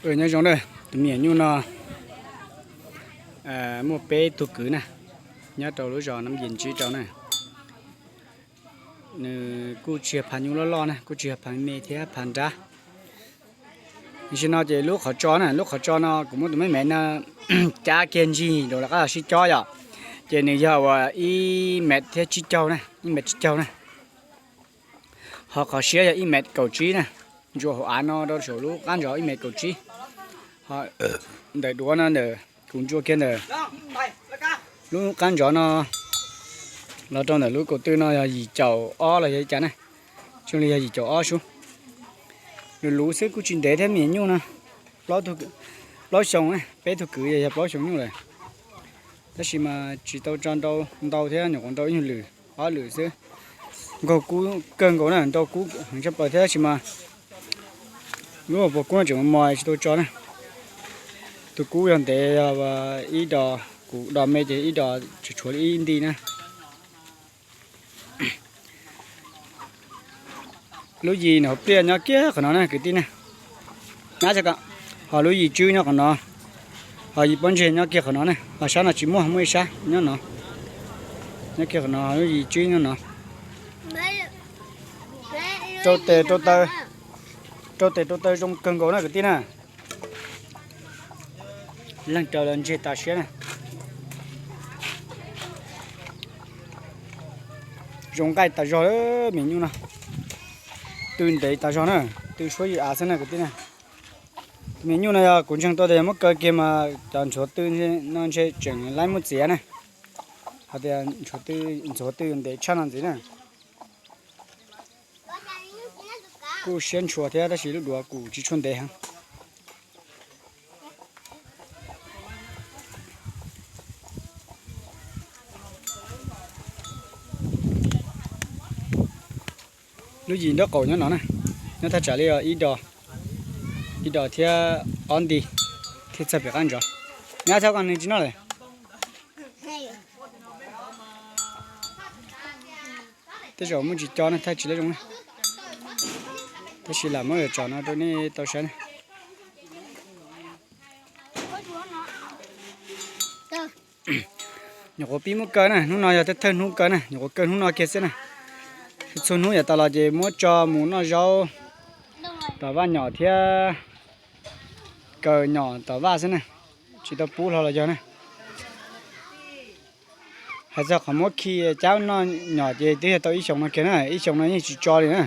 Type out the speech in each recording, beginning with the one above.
Nyob zoo na, tus me nyuam nyuj no muaj peb tug kwv na, nyob rau lub zos Nam Yim Ntsis rau na. Nws kuj tsis yog phav nyuj loj loj na, kuj tsis yog phav me thiab phav nrab. Tam sim no ces lub qhov tso na, lub qhov tso no kuv muab tus me me no cab kiag ncig rau lawv qab los sib cob yom. Ces nws yog uas ib mev thiab tsib caug na, ib mev tsib caug na. Ho qhov siab yog ib mev kaum tsib na, ntsuas hauv av no rau saum lub qab ntsov ib mev kaum tsib. Ho ntawm duav no ntawm kuv ntsuas kiag ntawm lub qab ntsov no los rau ntawm lub kaum tw no yog yim caum ob los yog li cas na, zoo li yog yim caum ob sub. Luv luv xwb kuj tsis ntev thiab me nyuam nyuj no, plaub xyoo, peb tug kwv yog plaub xyoo nyuj lawm. Tab sis mas tsis tau tso nrau ntau thiab, nyuam qhuav nrau ib nyuag lwm ob lwm xwb. Nkaug kub kawg nkaus na, nrau kub heev tshaj plaws thiab tab sis mas lub hauv paus kub no tseem mos mos tsis tau tso na. Tus kub yog ntev yog ib dos, kuv dos me ces ib dos tseem tshuav li ib nti na. Lub yim nws hauv pliaj nyob kiag qhov no na kwv tij na. Nyab, ho lub yim tswb nyob qhov no, ho yim pob ntseg nyob kiag qhov no na, ho sab no tsis muaj, muaj ib sab nyob no. Nyob kiag qhov no, lub yim tswb nyob no. Rau tes rau taw, rau tes rau taw zoo kawg nkaus na kwv tij na. Leej raws los ntseg tas siab na. Zoo nqaij tas zog me nyuj no. Tw ntev tas zog na, tw suab yws av xwb na kwv tij na. Me nyuj no yog kuv ntseeg tau tias yog muab kaw kiag mas cov ntxhuav tw no ntshe tseem laib muaj txiav na. Hais tias ntxhuav tw ntev tshaj no ntxiv na. Kuj siab ntshua thiab tab sis lub duav kuj tsis tshua ntev heev. Lub yim nraub qaum nyob no na, nyob thaj tsam li ib dos, ib dos thiab ob nti thiaj txog pem qab ntsov. Nyab, txhob koj nws tsis noj lawm. Tej zaum muaj ntsis co na, thaij tsis lab zoo na, tab sis lam muab yuav tsom no rau nej tau saib na. Nyuam qhuav pib muab kaw na, hnub no yog thawj thawj hnub kaw na, nyuam qhuav kaw hnub no kiag xwb na. Txhua hnub yav tas los ces muab tso mus noj zaub tom vaj nyom thiab kaw nyom tom vaj xwb na, tsis tau pub hlo los yog na. Hais txog qhov muab khi cab noj nyom ces twb yog tau ib xyoos no kiag na, ib xyoos no yeej tsis tso li na.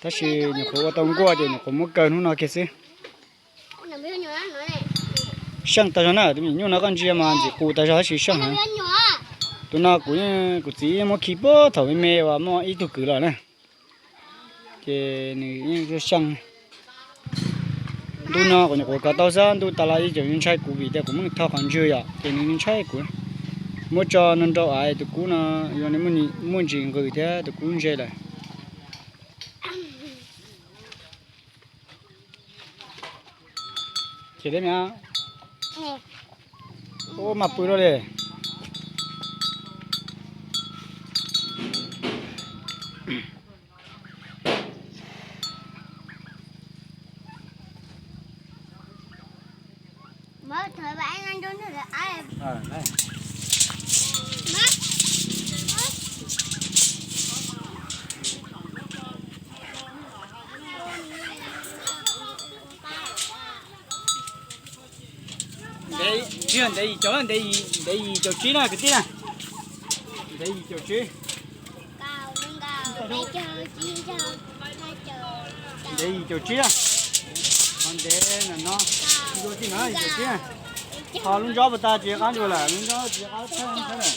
Tab sis nyuam qhuav ua tau nkuaj ces nyuam qhuav muab kaw hnub no kiag xwb. Seej tas zog na, tus me nyuam nyuj no koj ntsia mas ntxim qus tas zog tab sis seej heev. Tus no kuv, kuv txiv muab khi puag thaum me me uas muaj ib tug kwv los na. Ces nws yeej seej. Ntuj no kuv nyuam qhuav kov tau xwb, ntuj tas los ib tseem ntshai kuv vim tias kuv muab nws tho qhov ntswg yom, ces nws ntshai kuv. Muab tso nrau av tus kub no, yog nws muaj ntsis nqws thiab tus kub ntse lawm. Ces deb me, ub, mas pw loj li. Ntev, tsis yog ntev yim caum, ntev yim caum tsib na kwv tij na. Ntev yim caum tsib. Ntev yim caum tsib na. Qhov ntev no, no, yim caum tsib na. Ho lub ntsob puas tas tsis qab ntsuas lawm, lub ntsob tsis qab thawj lawm.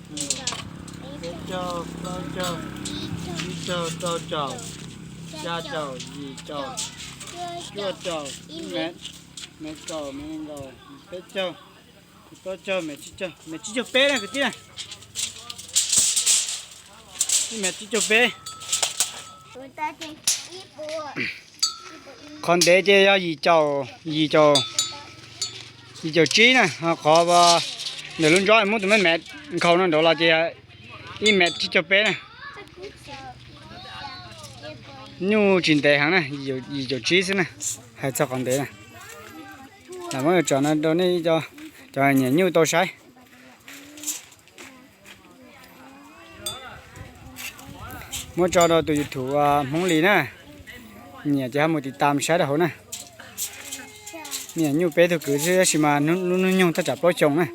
Peb caug, plaub caug, tsib caug, rau caum, xya caum, yim caum, cuaj caum, ib mev, mev kaum, mev nees nkaum, peb caug, plaub caug, mev tsib caug, mev tsib caug peb na kwv tij na. Ib mev tsib caug peb. Qhov ntev ces yog yim caum, yim caum, yim caum tsib na, ho qhov ntawm lub ntsob muab tus me mev nkhaus no nraud los ces ib mev tsib caug peb na. Nyuj tsis ntev heev na, yim caum tsib xwb na, hais txog qhov ntev na. Lam muab tso no rau nej cov nyiam nyuj tau saib. Muab tso rau tus YouTube Hmoob Lis na, nyiam ces ho mus tiv tam saib rau hauv na. Nyiam nyuj peb tug kwv xwb tab sis mas lub hnub nyoog thaj tsam plaub xyoos na.